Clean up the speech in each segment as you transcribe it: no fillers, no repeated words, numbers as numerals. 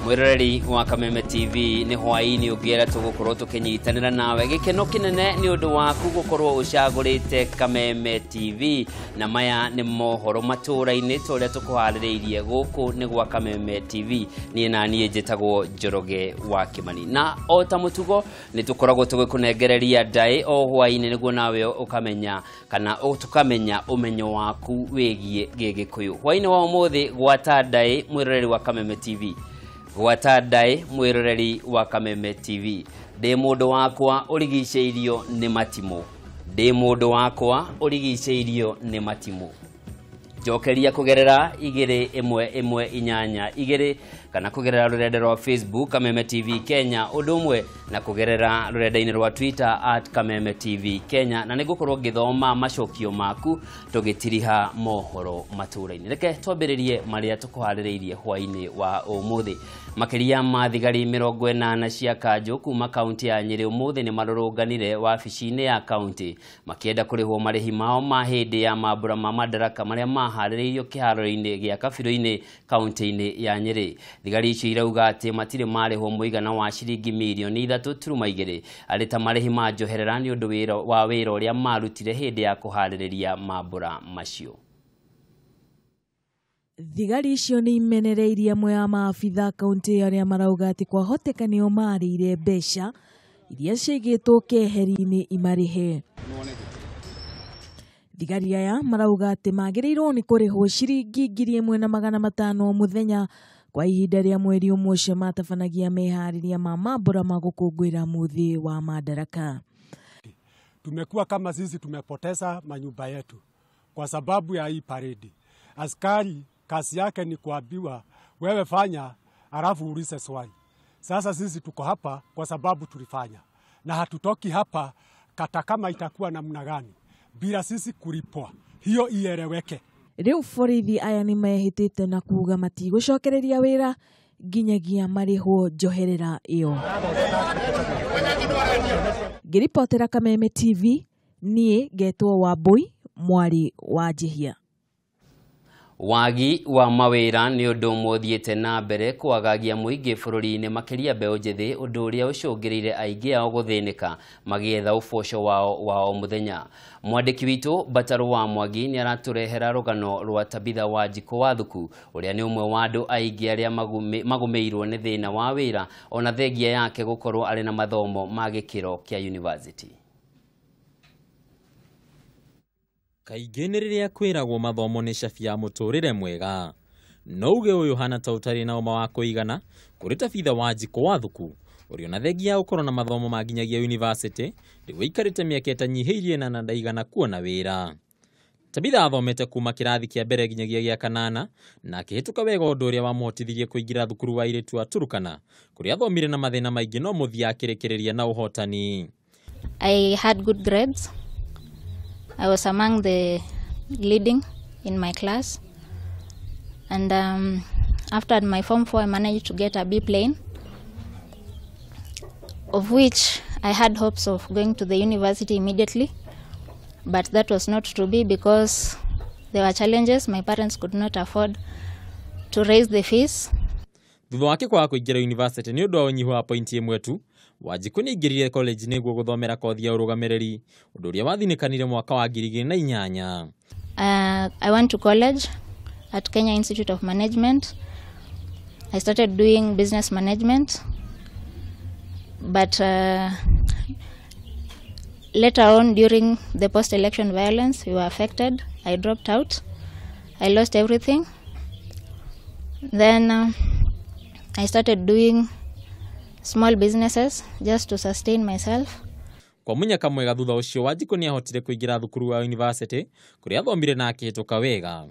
Mwiroreri wa Kameme TV, nĩ hwaĩ-inĩ ũngĩ tũgũkorwo tũkĩnyitanĩra nawe. Gĩkeno kĩnene nĩ ũndũ waku gũkorwo ũcagũrĩte Kameme TV, na maya nĩ mohoro matũũra-inĩ ta ũrĩa tũkũharĩrĩirie gũkũ nĩ gwa Kameme TV. Niĩ na niĩ njĩtagwo Njoroge wa Kĩmani, na o ta mũtugo nĩ tũkoragwo tũgĩkũnengereria ndaĩ o hwaĩ-inĩ nĩguo nawe ũkamenya kana tũkamenya ũmenyo waku wĩgiĩ Gĩgĩkũyũ. Hwaĩ-inĩ wa ũmũthĩ, gwata ndaĩ mwĩroreri wa Kameme TV, gwata ndaĩ mwĩroreri wa Kameme TV: ndĩ mũndũ wakwa ũrigicĩirio nĩ matimũ, ndĩ mũndũ wakwa ũrigicĩirio nĩ matimũ. Njokeria kũgerera 21182 kana kũgerera rũrenda rwa Facebook Kameme TV Kenya, ũndũ ũmwe na kũgerera rũrenda-inĩ rwa Twitter @KamemeTVKenya, na nĩngũkorwo ngĩthoma macokio maku tũgĩtiriha mohoro matũũra-inĩ. Reke twambĩrĩrie marĩa tũkũharĩrĩirie hwaĩ-inĩ wa ũmũthĩ. Makĩria ma thigari 80 cia kanjũ kuma kaunti ya Nyĩrĩ ũmũthĩ nĩ marũrũnganire wabici-inĩ ya kaunti makĩenda kũrĩhwo marĩhi mao ma hĩndĩ ya mambũra ma madaraka marĩa maharĩrĩirio kĩharo-inĩ gĩa Kabirũ-inĩ kaunti-inĩ ya Nyĩrĩ. Thigari icio irauga atĩ matirĩ marĩhwo mũigana wa ciringi mirioni 3.2 arĩ ta marĩhi ma njoherera nĩ ũndũ wa wĩra ũrĩa marutire hĩndĩ ya kũharĩrĩria mambũra macio. Thigari icio nĩ imenereirie amwe a maabitha kaunti arĩa marauga atĩ kwahoteka nĩo marĩire mbeca iria ciaigĩtwo keheri-inĩ imarĩhe. Thigari aya marauga atĩ magĩrĩirwo nĩ kũrĩhwo ciringi 1,500 o mũthenya kwa ihinda rĩa mweri ũmwe ũcio matabanagia meharĩria ma mambũra ma gũkũngũĩra mũthĩ wa Madaraka. Tumekuwa kama sisi tumepoteza manyumba yetu kwa sababu ya hii paredi. Askari kazi yake ni kuambiwa wewe fanya, alafu uulize swali. Sasa sisi tuko hapa kwa sababu tulifanya, na hatutoki hapa kata kama itakuwa namna gani bila sisi kulipwa. Hiyo ieleweke. Rĩu borithi aya nĩ mehĩtĩte na kuga matigũcokereria wĩra nginyagia marĩhwo njoherera ĩyo. Ngĩribotera Kameme TV, niĩ ngetwo Wambui mwarĩ wa Njihia. Wagi wa mawĩra nĩ ũndũ ũmwe ũthiĩte na mbere kwagagia mũingĩ bũrũri-inĩ, makĩria mbeũ njĩthĩ, ũndũ ũrĩa ũcũngĩrĩire aingĩ ao gũthĩnĩka magĩetha ũboco wao wa o mũthenya. Mwandĩki witũ Mbatarũ wa Mwangi nĩ aratũrehera rũgano rwa Tabitha Wanjikũ wa Thuku, ũrĩa nĩ ũmwe wa andũ aingĩ arĩa magũmĩirwo nĩ thĩna wa wĩra ona thengia yake gũkorwo arĩ na mathomo ma gĩkĩro kĩa university. Kaingĩ nĩ rĩrĩa kwĩragwo mathomo nĩ cabi ya mũtũrĩre mwega, no uge ũyũ hana ta ũtarĩ na ũma wa kũigana kũrĩ Tabitha Wanjikũ wa Thuku, ũrĩa ona thengia ya gũkorwo na mathomo ma nginyagia university rĩu aikarĩte mĩaka ĩtanyihĩirie na ndaigana kuona wĩra. Tabitha athomete kuma kĩrathi kĩa mbere nginyagia gĩa kanana na akĩhĩtũka wega, ũndũ ũrĩa wamũhotithirie kũingĩra thukuru wa airĩtu wa Turukana kũrĩa athomire na mathĩna maingĩ no mũthia akĩrĩkĩrĩria na ũhotani. I had good grades. I was among the leading in my class. And after my Form 4, I managed to get a B plane, of which I had hopes of going to the university immediately. But that was not to be because there were challenges. My parents could not afford to raise the fees. Thutha wake kwaga kũingĩra university nĩ ũndũ wa ũnyihu wa pointi ĩmwe tu, Wanjikũ nĩ aingĩrire college nĩguo gũthomera kothi ya ũrũgamĩrĩri, ũndũ ũrĩa wathinĩkanire mwaka wa 2008. I went to college at Kenya Institute of Management. I started doing business management, but later on during the post-election violence, we were affected. I dropped out. I lost everything. Then I started doing small businesses just to sustain myself. Kwa mũnyaka mwega thutha ũcio, Wanjikũ nĩ ahotire kũingĩra thukuru wa university kũrĩa athomire na akĩhĩtũka wega.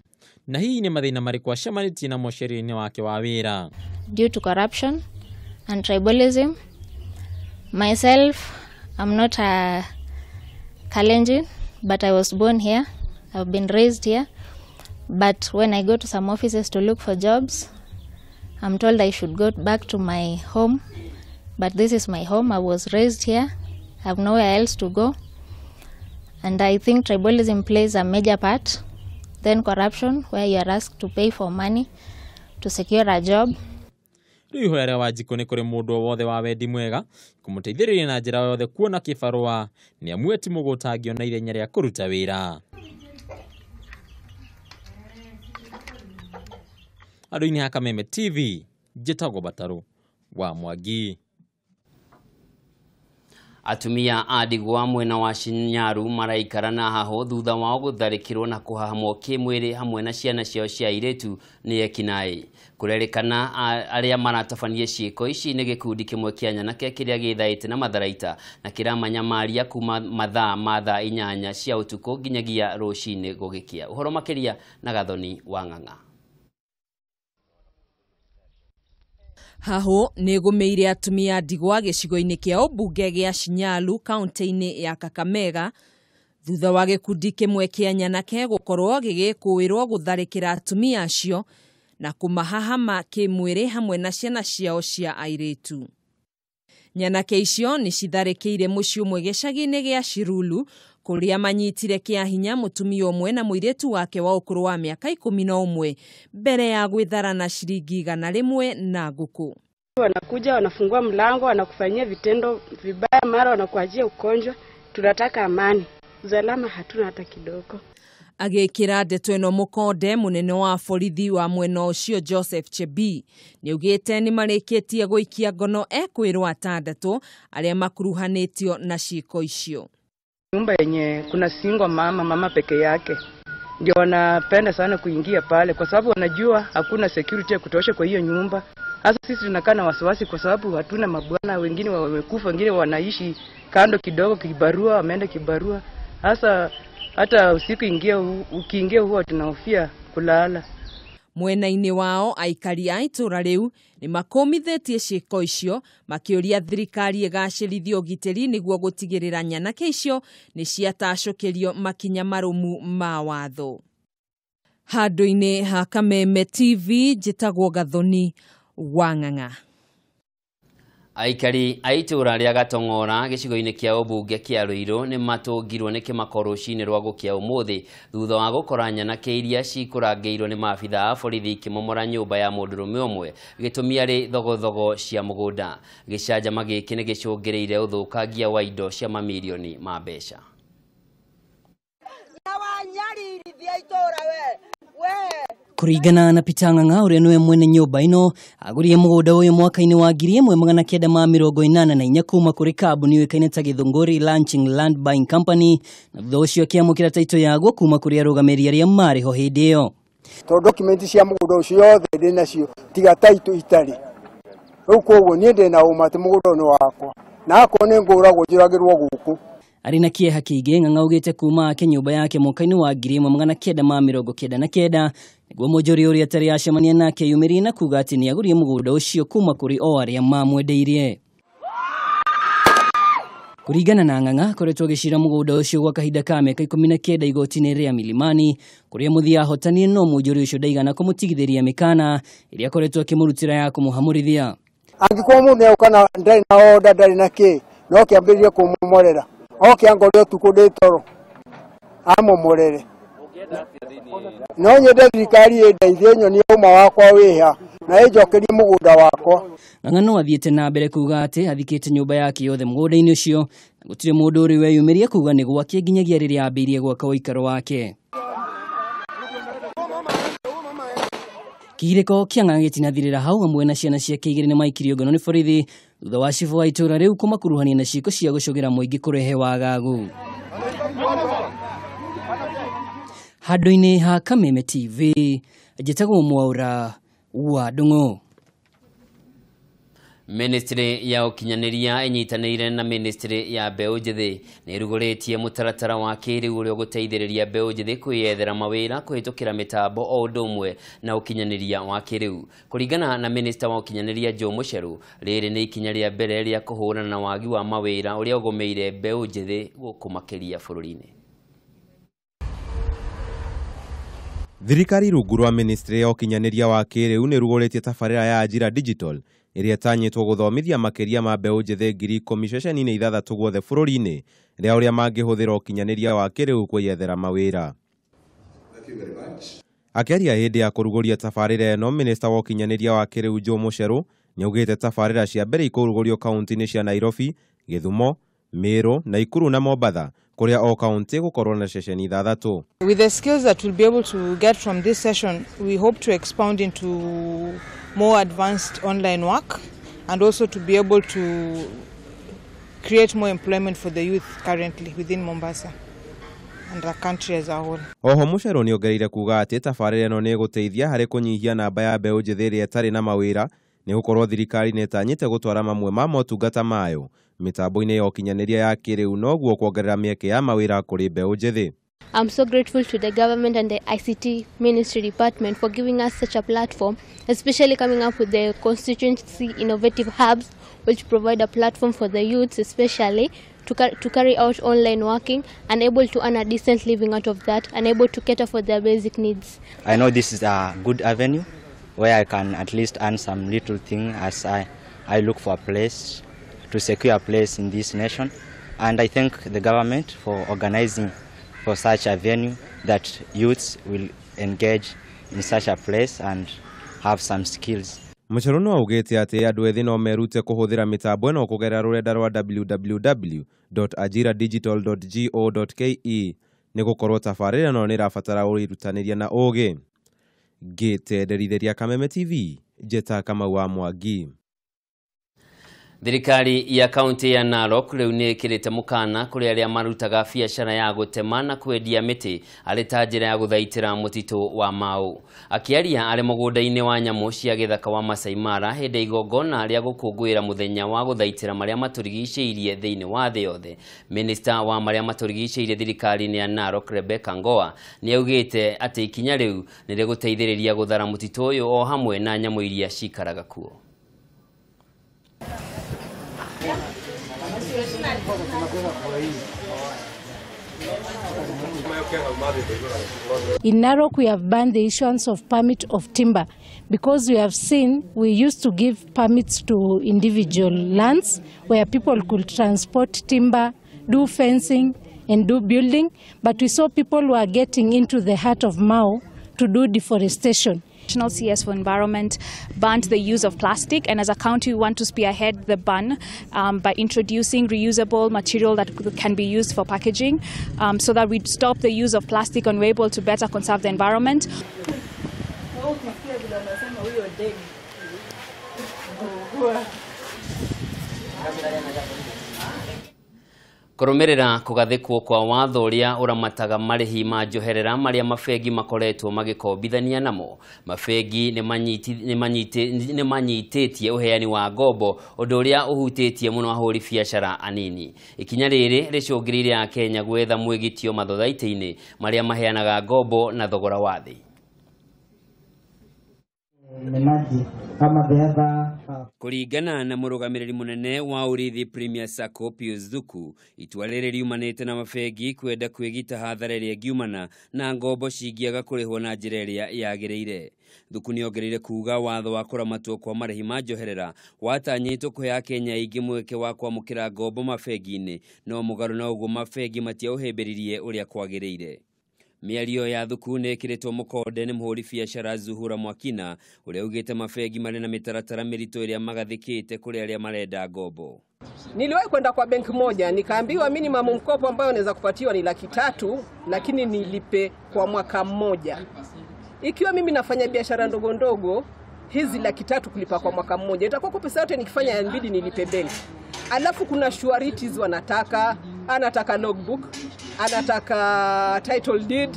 Na hihi nĩ mathĩna marĩkũ acemanĩtie namo ũceeri-inĩ wake wa wĩra? Due to corruption and tribalism, myself, I'm not a Kalenjin, but I was born here. I've been raised here. But when I go to some offices to look for jobs, I'm told I should go back to my home. But this is my home. I was raised here. I have nowhere else to go. And I think tribalism plays a major part. Then corruption, where you are asked to pay for money to secure a job. Rĩu ihoya rĩa Wanjikũ nĩ kũrĩ mũndũ o wothe wa wendi mwega kũmũteithĩrĩria na njĩra yothe kuona kĩbarũa nĩ amu ti mũgũta angĩona ithenya rĩa kũruta wĩra. Andũ-inĩ ha Kameme TV, njĩtagwo Batarũ wa Mwangi. Atumia a ndigwa mwena wa Shinyaru maraikara na haho thutha wao gũtharĩkĩrwo na kũhahamwo kĩmwĩrĩ hamwe na ciana ciao cia airĩtu nĩ ekinaĩ. Kũrerĩkana arĩa maratabania ciĩko ici nĩ gĩkundi kĩmwe kĩa nyanake kĩrĩa gĩthaĩte na matharaita na kĩramanyamaria kuma mathaa ma thaa 8 cia ũtukũ nginyagia rũcinĩ gũgĩkĩa. Ũhoro makĩria na Gathoni wa Ng'ang'a. Haho nĩ gũmĩire atumia ndigwa gĩcigo-inĩ kĩa ũmbunge gĩa Shinyalu kaunti-inĩ ya Kakamega thutha wa gĩkundi kĩmwe kĩa nyanake gũkorwo gĩgĩkũĩrwo gũtharĩkĩra atumia acio na kũmahahama kĩmwĩrĩ hamwe na ciana ciao cia airĩtu. Nyanake icio nĩ citharĩkĩire mũciĩ ũmwe gĩcagi-inĩ gĩa Shirulu kũrĩa manyitire kĩa hinya mũtumia ũmwe na mũirĩtu wake wa ũkũrũ wa mĩaka 11 mbere ya gwĩthara na shilingi 100 na ngũkũ. Wanakuja wanafungua mlango, wanakufanyia vitendo vibaya, mara wanakuachia ugonjwa. Tunataka amani, usalama hatuna hata kidogo. Agĩkĩra ndeto ĩno mũkonde, mũnene wa borithi wa mwena ũcio Joseph Chebii nĩaugĩte nĩmarĩkĩtie gũikia ngono ekwĩrwo 6 arĩa makuruhanĩtio na ciĩko icio. Nyumba yenye kuna single mama, mama peke yake ndio wanapenda sana kuingia pale kwa sababu wanajua hakuna security ya kutosha kwa hiyo nyumba. Hasa sisi tunakaa na wasiwasi kwa sababu hatuna mabwana, wengine wamekufa, wengine wanaishi kando kidogo kibarua, wameenda kibarua. Hasa hata usiku ingia, ukiingia huwa tunahofia kulala. Mwena-inĩ wao aikari a itũra rĩu nĩ makũmithĩtie ciĩko icio makĩũria thirikari ĩgacĩrithie ũgitĩri nĩguo gũtigĩrĩra nyanake icio nĩ ciatacũkĩrio makinya marũmu ma watho. Handũ-inĩ ha Kameme TV, njĩtagwo Gathoni wa Ng'ang'a. Aikari a itũra rĩa Gatong'ora gĩcigo-inĩ kĩa ũmbunge kĩa Ruiru nĩ matũngirwo nĩ kĩmako rũcinĩ rwa gũkĩa ũmũthĩ thutha wa gũkora nyanake iria cikũrangĩirwo nĩ maabitha a borithi ikĩmomora nyũmba ya mũndũrũme ũmwe gĩtũmi arĩ thogothogo cia mũgũnda. Gĩcanjama gĩkĩ nĩ gĩcũngĩrĩire ũthũkangia wa indo cia mamirioni ma mbeca. Kũringana na Peter Ng'ang'a ũrĩa nĩwe mwene nyũmba ĩno, agũrire mũgũnda ũyũ mwaka-inĩ wa 1984 kuma kũrĩ kambuni yũĩkaine ta Githunguri Launching Land Buying Company, na thutha ũcio akĩamũkĩra taito yaguo kuma kũrĩ arũgamĩrĩri arĩa marĩ ho hĩndĩ ĩyo. Tondũ document cia mũgũnda ũcio yothe ndĩ nacio tiga taito itarĩ. Rĩu koguo niĩ ndĩ na ũma atĩ mũgũnda ũyũ nĩ wakwa, na akorwo nĩ ngũragwo njũragĩrwo gũkũ. Arĩ na kĩeha kĩingĩ, Ng'ang'a augĩte kuma ake nyũmba yake mwaka-inĩ wa 1999 nĩguo mũnjũri ũrĩa atarĩ acemania nake yumĩrie na kuga atĩ nĩagũrire mũgũnda ũcio kuma kũrĩ o arĩa mamwendeirie. Kũringana na Ng'ang'a, akoretwo agĩcira mũgũnda ũcio gwa kahinda ka mĩaka 19 igoti-inĩ rĩa Milimani kũrĩa mũthia ahotanire, no mũnjũri ũcio ndaigana kũmũtigithĩria mĩkana ĩrĩa akoretwo akĩmũrutĩra ya kũmũhamũrithia. Angĩkorwo mũndũ nĩegũka na ndarĩ na order, ndarĩ na kĩ, no kĩambĩrĩrie kũmomorera. Oke angorire ũtukũ ndĩ toro amomorere. No nyende thirikari ĩndeithie nyonie ũma wakwa wĩha na ĩnjokerie mũgũnda wakwa. Ng'ang'a no athiĩte na mbere kuga atĩ athikĩte nyũmba yake yothe mũgũnda-inĩ ũcio na gũtirĩ mũndũ ũrĩ weyumĩria kuga nĩ gwake nginyagia rĩrĩa ambĩrĩirie gwaka ũikaro wake. Kĩhirĩko kĩa Ng'ang'a gĩtinathirĩra hau, hamwe na ciana ciake igĩrĩ nĩ maikirio ngono nĩ borithi thutha wa cibũ wa itũra rĩu kũmakuruhania na ciĩko cia gũcũgĩra mũingĩ kũrehe wagagu. Handũ-inĩ ha Kameme TV, njĩtagwo Mwaura wa Ndung'u. Ministry ya ũkinyanĩria ĩnyitanĩire na Ministry ya mbeũ njĩthĩ nĩ ĩrugũrĩtie mũtaratara wa kĩrĩu ũrĩa ũgũteithĩrĩria mbeũ njĩthĩ kwĩyethera mawĩra kũhĩtũkĩra mĩtambo o ũndũ ũmwe na ũkinyanĩria wa kĩrĩu. Kũringana na Minister wa ũkinyanĩria Joe Mucheru, rĩrĩ nĩ ikinya rĩa mbere rĩa kũhũrana na wagi wa mawĩra ũrĩa ũgũmĩire mbeũ njĩthĩ gũkũ makĩria bũrũri-inĩ. Thirikari rungu rwa Ministry ya ũkinyanĩria wa kĩrĩu nĩ ĩrugũrĩtie tabarĩra ya Ajira Digital ĩrĩa ĩtanyĩtwo gũthomithia makĩria ma mbeũ njĩthĩ 10,000 ceceni-inĩ 6 guothe bũrũri-inĩ rĩa ũrĩa mangĩhũthĩra ũkinyanĩria wa kĩrĩu kwĩyethera mawĩra. Akĩaria hĩndĩ ya kũrugũria tabarĩra ĩno, Minista wa ũkinyanĩria wa kĩrĩu Joe Mucheru nĩaugĩte tabarĩra cia mbere ikũrugũrio kaunti-inĩ cia Nairobi, Gĩthumo, Meru, Nakuru na Mombatha kũrĩa o kaunti gũkorwo na ceceni 6. With the skills that we'll be able to get from this session, we hope to expound into more advanced online work and also to be able to create more employment for the youth currently within Mombasa and the country as a whole. Oho Mucheru nĩongereire kuga atĩ tabarĩra ĩno nĩĩgũteithia harĩ kũnyihia namba ya mbeũ njĩthĩ ĩrĩa ĩtarĩ na mawĩra nĩ gũkorwo thirikari nĩĩtanyĩte gũtwara mamwe ma motungata mayo mĩtambo-inĩ ya ũkinyanĩria ya kĩrĩu noguo kuongerera mĩeke ya mawĩra kũrĩ mbeũ njĩthĩ. I'm so grateful to the government and the ICT Ministry Department for giving us such a platform, especially coming up with the constituency innovative hubs, which provide a platform for the youths, especially to carry out online working and able to earn a decent living out of that and able to cater for their basic needs. I know this is a good avenue where I can at least earn some little thing as I look for a place, to secure a place in this nation. And I thank the government for organizing for such a venue that youths will engage in such a place and have some skills. Mucheru no augĩte atĩ andũ ethĩ no merute kũhũthĩra mĩtambo ĩno kũgerera rũrenda rwa www.ajiradigital.go.ke nĩ gũkorwo tabarĩra ĩno nĩ ĩrabatara ũirutanĩria na ũũgĩ. Ngĩtenderithĩria Kameme TV, Njeta Kamau wa Mwangi. Thirikari ya kaunti ya Narok rĩu nĩ ĩkĩrĩte mũkana kũrĩ arĩa marutaga biacara ya gũtema na kwendia mĩtĩ arĩ ta njĩra ya gũthaitĩra mũtitũ wa Mau. Akĩaria arĩ mũgũnda-inĩ wa nyamũ cia gĩthaka wa Masai Mara hĩndĩ igongona rĩa gũkũngũĩra mũthenya wa gũthaitĩra marĩa matũrigicĩirie thĩinĩ wa thĩ yothe, Minista wa marĩa matũrigicĩirie thirikari-inĩ ya Narok Rebecca Ngoa nĩ augĩte atĩ ikinya rĩu nĩ rĩgũteithĩrĩria gũthara mũtitũ ũyũ o hamwe na nyamũ iria cikaraga kuo. In Narok, we have banned the issuance of permit of timber because we have seen we used to give permits to individual lands where people could transport timber, do fencing and do building, but we saw people were getting into the heart of Mau to do deforestation. National CS for Environment banned the use of plastic, and as a county we want to spearhead the ban by introducing reusable material that can be used for packaging, so that we stop the use of plastic and we're able to better conserve the environment. Kũrũmĩrĩra kũgathĩkwo kwa watho ũrĩa ũramataga marĩhi ma njoherera marĩa mabengi makoretwo magĩkombithania namo, mabengi nĩ manyitĩtie ũheani wa ngombo ũndũ ũrĩa ũhutĩtie mũno ahũri biacara anini. Ikinya rĩrĩ rĩcũngĩrĩire Akenya gwetha mwĩgitio mathothaitĩ-inĩ marĩa maheanaga ngombo na thogora wa thĩ. Kũringana na mũrũgamĩrĩri mũnene wa Urithi Premier Sacco Pius Thuku, itua rĩrĩ riumanĩte na mabengi kwenda kwĩgita hathara ĩrĩa ĩngiumana na ngombo cingĩaga kũrĩhwo na njĩra ĩrĩa yagĩrĩire. Thuku nĩongereire kuga watho wa kũramatwo kwa marĩhi ma njoherera watanyĩtwo kũhe Akenya aingĩ mweke wa kwamũkĩra ngombo mabengi-inĩ, no mũgarũ na ũguo mabengi matiaũhĩmbĩririe ũrĩa kwagĩrĩire. Mĩario ya Thuku nĩ ĩkĩrĩtwo mũkonde nĩ mũhũri biacara Zuhura Mwakina ũrĩa augĩte mabengi marĩ na mĩtaratara mĩritũ ĩrĩa magathĩkĩte kũrĩ arĩa marenda ngombo. Niliwahi kwenda kwa benki moja nikaambiwa minimum mkopo ambayo naweza kupatiwa ni 300,000, lakini nilipe kwa mwaka mmoja. Ikiwa mimi nafanya biashara ndogo ndogo, hizi 300,000 kulipa kwa mwaka mmoja itakuwa kwa pesa yote nikifanya inabidi nilipe benki. Alafu kuna sureties wanataka, anataka logbook, anataka title deed.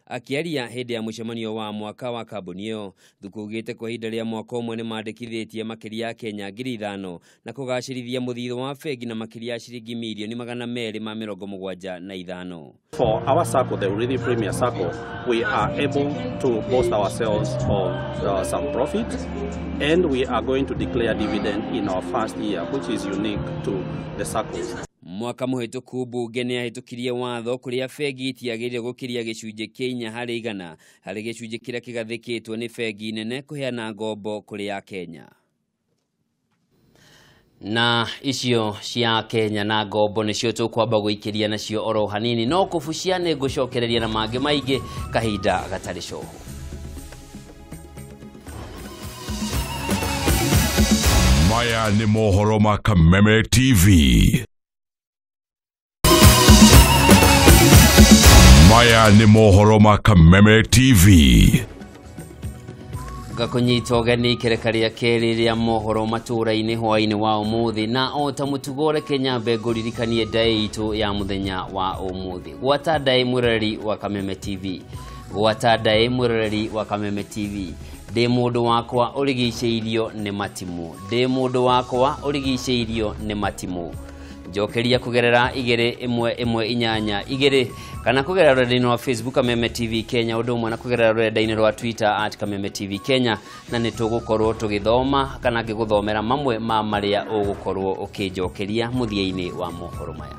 Akiaria hĩndĩ ya mũcemanio wa mwaka wa kambuni ĩyo, Thuku augĩte kwa ihinda rĩa mwaka ũmwe nĩ mandĩkithĩtie makĩria ya Kenya 5,000 na kũgacĩrithia mũthithũ wa bengi na makĩria ya ciringi mirioni 275. For our circle, the Urithi Premier Sacco, we are able to boast ourselves of some profit, and we are going to declare dividend in our first year, which is unique to the circles. Mwaka mũhĩtũku mbunge nĩ yahĩtũkirie watho kũrĩa bengi itiagĩrĩire gũkĩria gĩcunjĩ kĩa 4 harĩ 100 harĩ gĩcunjĩ kĩrĩa kĩgathĩkĩtwo nĩ bengi nene kũheana ngombo kũrĩ Akenya. Na icio cia Kenya na ngombo nĩcio tũkwamba gũikĩria nacio oro hanini, no kũbucia nĩ ngũcokereria na mangĩ maingĩ kahinda gatarĩ coho. Maya nĩ mohoro ma Kameme TV. Maya nĩ mohoro ma Kameme TV. Ngakunyita ũgeni ikereka rĩa kerĩ rĩa mohoro matũra-inĩ hwaĩ-inĩ wa ũmũthĩ, na o ta mũtugo reke nyambe ngũririkanie ndaĩ itũ ya mũthenya wa ũmũthĩ. Gwata ndaĩ mwĩroreri wa Kameme TV. Gwata ndaĩ mwĩroreri wa Kameme TV. Ndĩ mũndũ wakwa ũrigicĩirio nĩ matimũ. Ndĩ mũndũ wakwa ũrigicĩirio nĩ matimũ. Njokeria kugerera 2 1 1 8 2 kana kugerera rũrenda-inĩ rwa Facebook Kameme TV Kenya, ũndũ ũmwe na kugerera rũrenda-inĩ rwa Twitter @Kameme TV Kenya, na nĩ tũgũkorwo tũgĩthoma kana ngĩgũthomera mamwe ma marĩa ũgũkorwo ũkĩnjokeria mũthia-inĩ wa mohoro maya.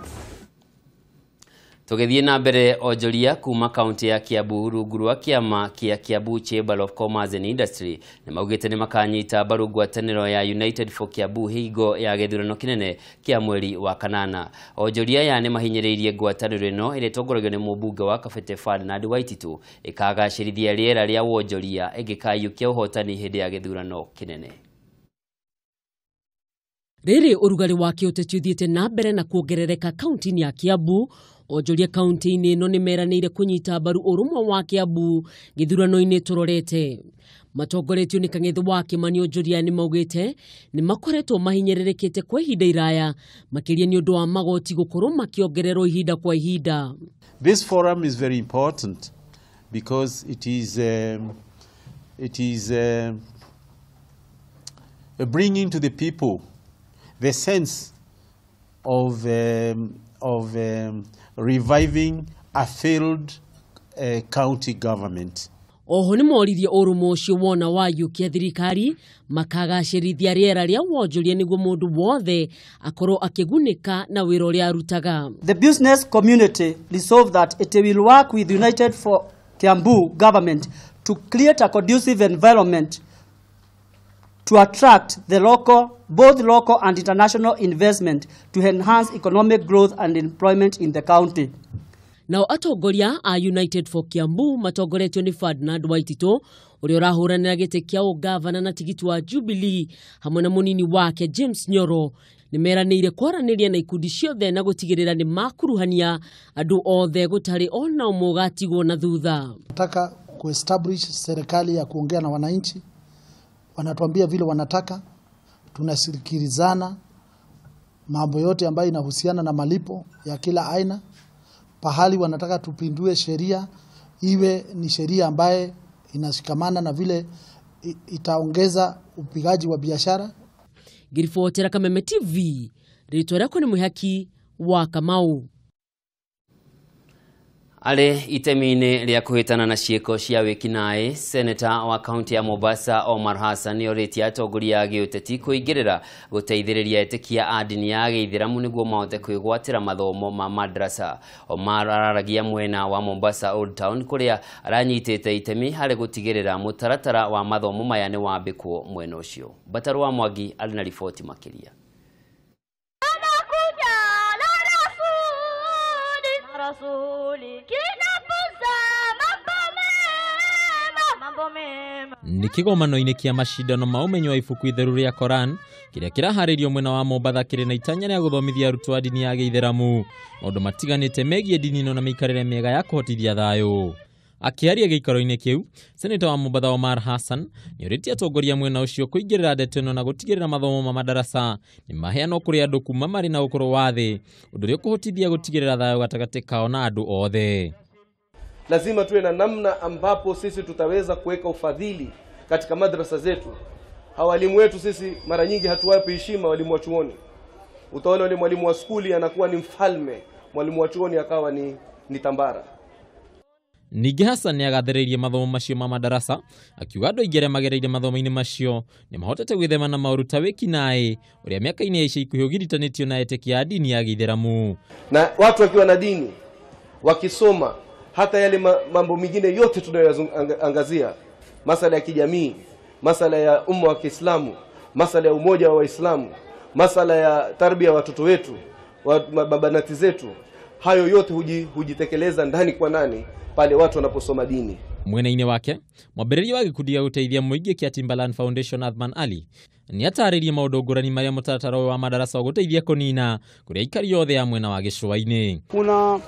Tũgĩthiĩ na mbere, onjoria kuma kaunti ya Kiambu rungu rwa kĩama kĩa Kiambu Chamber of Commerce and Industry nĩ maugĩte nĩ makanyita mbaru ngwatanĩro ya United for Kiambu hingo ya gĩthurano kĩnene kĩa mweri wa kanana. Onjoria aya nĩ mahinyĩrĩirie ngwatanĩro ĩno ĩrĩa ĩtongoragio nĩ mũmbunge wa Kabete Ferdinand Waititu ĩkagacĩrithia rĩera rĩa wonjoria ĩngĩkaiyũkia ũhotani hĩndĩ ya gĩthurano kĩnene. Rĩrĩ ũrugarĩ wa kĩũteti ũthiĩte na mbere na kuongerereka kaunti-inĩ ya Kiambu. Onjoria kaunti-inĩ ĩno nĩ meranĩire kũnyita mbaru ũrũmwe wa Kiambu gĩthurano-inĩ tũrorete. Matongoretio nĩ Kang'ethe wa Kĩmani, onjoria nĩ maugĩte nĩ makoretwo mahinyĩrĩrĩkĩte kwa ihinda iraya, makĩria nĩ ũndũ wa magoti gũkorwo makĩongererwo ihinda kwa ihinda. This forum is very important because it is bringing to the people the sense of reviving a failed county government. Oho nĩ moririe ũrũmwe ũcio wona wayũkia thirikari makagacĩrithia rĩera rĩa wonjoria nĩguo mũndũ wothe akorwo akĩgunĩka na wĩra ũrĩa arutaga. The business community resolved that it will work with United for Kiambu government to create a conducive environment to attract the local, both local and international investment to enhance economic growth and employment in the county. Nao atongoria a United for Kiambu matongoretio nĩ Ferdinand Waititu ũrĩa ũrahũranĩra gĩtĩ kĩa ũgavana na tigiti wa Jubilee hamwe na mũnini wake James Nyoro nĩ meranĩire kwaranĩria na ikundi ciothe na gũtigĩrĩra nĩ makuruhania andũ othe gũtarĩ ona ũmwe ũgatigwo na thutha. Nataka kuestablish serikali ya kuongea na wananchi, wanatuambia vile wanataka, tunasikilizana mambo yote ambayo inahusiana na malipo ya kila aina. Pahali wanataka tupindue sheria iwe ni sheria ambaye inashikamana na vile itaongeza upigaji wa biashara. Ngiribotera Kameme TV, rĩtwa rĩakwa nĩ Mwĩhaki wa Kamau. Arĩ itemi-inĩ rĩa kũhĩtana na ciĩko cia wĩkinaĩ, seneta wa kaunti ya Mombasa Omar Hassan nĩorĩtie atongoria a gĩũteti kũingĩrĩra gũteithĩrĩria etĩkia a ndini ya gĩithĩramu nĩguo mahote kwĩgwatĩra mathomo ma madrasa. Omar araragia mwena wa Mombasa Old Town kũrĩa aranyitĩte itemi harĩ gũtigĩrĩra mũtaratara wa mathomo maya nĩ wambĩkwo mwena ũcio. Bataru wa Mwangi arĩ na riboti makĩria. Nĩ kĩgomano-inĩ kĩa macindano ma ũmenyo wa ibuku itheru rĩa Koran kĩrĩa kĩraharĩrio mwena wa Mombatha kĩrĩ na itanya rĩa gũthomithia arutwo a ndini ya gĩithĩramu maũndũ matiganĩte megiĩ ndini ĩno na mĩikarĩre mĩega ya kũhotithia thayũ. Akĩaria gĩikaro-inĩ kĩu, seneta wa Mombatha Omar Hassan nĩorĩtie atongoria mwena ũcio kũingĩrĩra ndeto ĩno na gũtigĩrĩra mathomo ma madarasa nĩ maheanwo kũrĩ andũ kuma marĩ na ũkũrũ wa thĩ, ũndũ ũrĩa ũkũhotithia gũtigĩrĩra thayũ gatagatĩ kao na andũ othe. Lazima tuwe na namna ambapo sisi tutaweza kuweka ufadhili katika madrasa zetu. Walimu wetu sisi mara nyingi hatuwapi heshima walimu wa chuoni. Utaona yule mwalimu wa skuli anakuwa ni mfalme, mwalimu wa chuoni akawa ni tambara. Ningĩ Hassan nĩagathĩrĩirie mathomo macio ma madarasa akiuga andũ aingĩ arĩa magereire mathomo-inĩ macio nĩ mahotete gwĩthema na maũru ta wĩkinaĩ ũrĩa mĩaka-inĩ ya ica ikuhĩ ũgiritanĩtio na etĩkia a ndini ya gĩithĩramu. Na watu wakiwa na dini wakisoma hata yale mambo mengine yote tunayoangazia, masala ya kijamii, masala ya umma wa Kiislamu, masala ya umoja wa Waislamu, masala ya tarbia ya watoto wetu, mabanati zetu, hayo yote hujitekeleza ndani kwa nani pale watu wanaposoma dini. Mwena-inĩ wake, mwambĩrĩria wa gĩkundi gĩa gũteithia mũingĩ kĩa Timberland Foundation Athman Ali nĩ atarĩirie maũndũ ngũrani marĩa mũtaratara ũyũ wa madarasa ũgũteithia kũnina kũrĩ aikari othe a mwena wa gĩcũa-inĩ. Kuna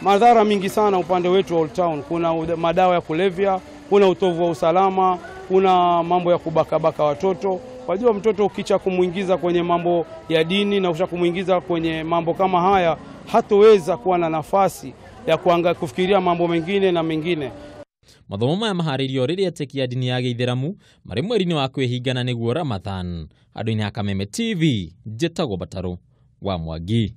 madhara mingi sana upande wetu wa Old Town. Kuna madawa ya kulevya, kuna utovu wa usalama, kuna mambo ya kubakabaka watoto. Wajua mtoto ukicha kumuingiza kwenye mambo ya dini na ukisha kumuingiza kwenye mambo kama haya, hatoweza kuwa na nafasi ya kufikiria mambo mengine na mengine. Mathomo maya maharĩirio rĩrĩa etĩkia a ndini ya gĩithĩramu marĩ mweri-inĩ wa kwĩhingana nĩguo Ramadhan. Andũ-inĩ a Kameme TV, njĩtagwo Batarũ wa Mwangi.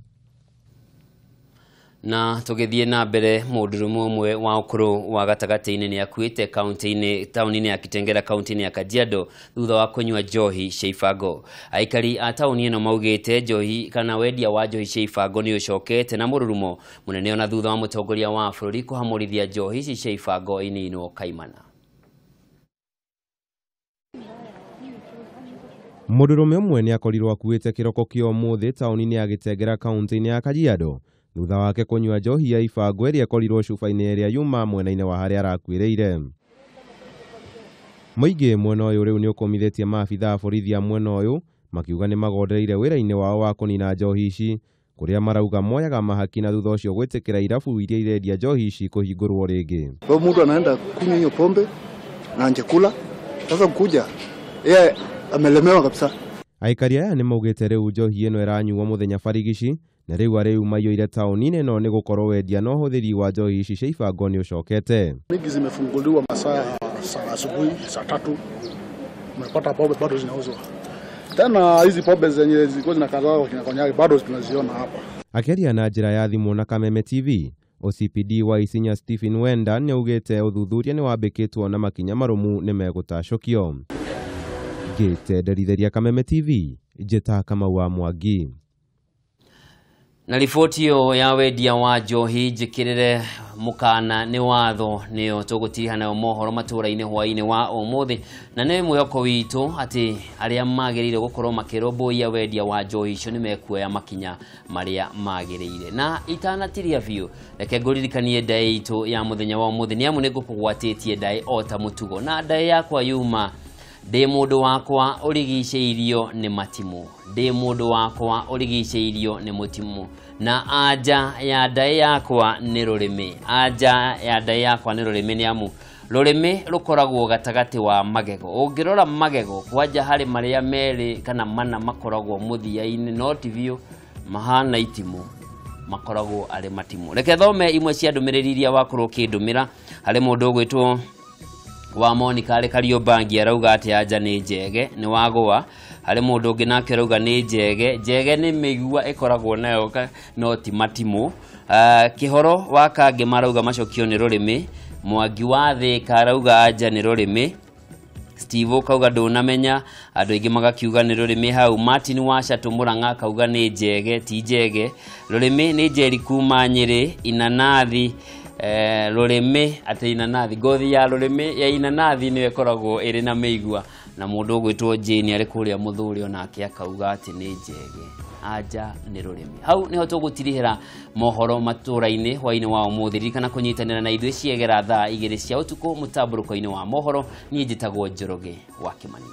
Na tũgĩthiĩ na mbere, mũndũrũme ũmwe wa ũkũrũ wa gatagatĩ-inĩ nĩ akuĩte kaunti-inĩ taũni-inĩ ya Kitengela kaunti-inĩ ya Kajiado thutha wa kũnyua njohi cia ibango. Aikari a taũni ĩno maugĩte njohi kana wendia wa njohi cia ibango nĩ ũcokete na mũrurumo mũnene ona thutha wa mũtongoria wa bũrũri kũhamũrithia njohi ici cia ibango ininwo kaimana. Mũndũrũme ũmwe nĩ akorirwo akuĩte kĩroko kĩa ũmũthĩ taũni-inĩ ya Gĩtengera kaunti-inĩ ya Kajiado thutha wake kũnyua njohi ya ibango ĩrĩa ĩkorirwo cuba-inĩ ĩrĩa yuma mwena-inĩ wa harĩa arakuĩrĩire. Mũingĩ mwena ũyũ rĩu nĩ ũkũmithĩtie maabitha a borithi a mwena ũyũ makiuga nĩ magondereire wĩra-inĩ wao wa kũnina njohi ici kũrĩa marauga moyaga mahaki na thutha ũcio gwĩtĩkĩra irabu iria irendia njohi ici kũhingũrwo rĩngĩ. Kwa mtu anaenda kunywa hiyo pombe na anjekula, sasa kuja yeye amelemewa kabisa. Aikari aya nĩ maugĩte rĩu njohi ĩno ĩranyuo mũthenya barigici na rĩu arĩu maiyũire taũni-inĩ ĩno nĩ gũkorwo wendia na ũhũthĩri wa njohi ici cia ibango nĩ ũcokete. Mingi zimefunguliwa masaa ya saa asubuhi saa 3, umepata pombe bado zinauzwa. Tena hizi pombe zenye zilikuwa zinakazwa kina konyagi bado tunaziona hapa. Akĩaria na njĩra ya thimũ na Kameme TV, OCPD wa Isinya Stephen Wenda nĩ augĩte ũthuthuria nĩ wambĩkĩtwo na makinya marũmu nĩ megũtacũkio. Ngĩtenderithĩria Kameme TV, njĩta Kamau wa Mwangi. Na riboti ĩyo ya wendia wa njohi njĩkĩrĩre mũkana nĩ watho nĩyo tũgũtiriha nayo mohoro matũra-inĩ hwaĩ-inĩ wa ũmũthĩ, na nĩ mwĩhoko witũ atĩ arĩa magĩrĩire gũkorwo makĩrũmbũiya wendia wa njohi icio nĩ mekuoya makinya marĩa magĩrĩire. Na itanatiria biũ, reke ngũririkanie ndaĩ itũ ya mũthenya wa ũmũthĩ nĩ amu nĩ ngũkũgwatĩtie ndaĩ o ta mũtugo, na ndaĩ yakwa yuma ndĩ mũndũ wakwa ũrigicĩirio nĩ matimũ, ndĩ mũndũ wakwa ũrigicĩirio nĩ mũtimũ, na anja ya ndaĩ yakwa nĩ rũrĩmĩ, anja ya ndaĩ yakwa nĩ rũrĩmĩ nĩ amu rũrĩmĩ rũkoragwo gatagatĩ wa magego. Ũngĩrora magego kwanja harĩ marĩa merĩ kana mana makoragwo mũthia-inĩ, no ti biũ mahana itimũ, makoragwo arĩ matimũ. Reke thome imwe cia ndũmĩrĩri iria wakorwo ũkĩndũmĩra. Harĩ mũndũ ũgwĩtwo wa Monica arĩ Kariobangi arauga atĩ anja nĩ njege nĩ wagũa. Harĩ mũndũ ũngĩ nake arauga nĩ njege, njege nĩ mĩigua ĩkoragwo nayo no ti matimũ. Kĩhoro wa Kangĩ marauga macokio nĩ rũrĩmĩ. Mwangi wa Thĩka arauga anja nĩ rũrĩmĩ. Steve kauga ndũnamenya, andũ aingĩ magakiuga nĩ rũrĩmĩ hau. Martin wa Chatũ Mũrang'a akauga nĩ njege ti njege. Rũrĩmĩ nĩ njeri kuma Nyĩrĩ. Inanathi rũrĩmĩ atĩ inanathi, ngothi ya rũrĩmĩ ya inanathi nĩyo ĩkoragwo ĩrĩ na mĩigua. Na mũndũ ũgwĩtwo Jane arĩ kũrĩa Mũthũri onake akauga atĩ nĩ njege, anja nĩ rũrĩmĩ. Hau nĩho tũgũtirihĩra mohoro matũra-inĩ hwaĩ-inĩ wa ũmũthĩ. Ririkana kũnyitanĩra na ithuĩ ciegera thaa 2 cia ũtukũ mũtambũrũko-inĩ wa mohoro. Niĩ njĩtagwo Njoroge wa Kĩmani.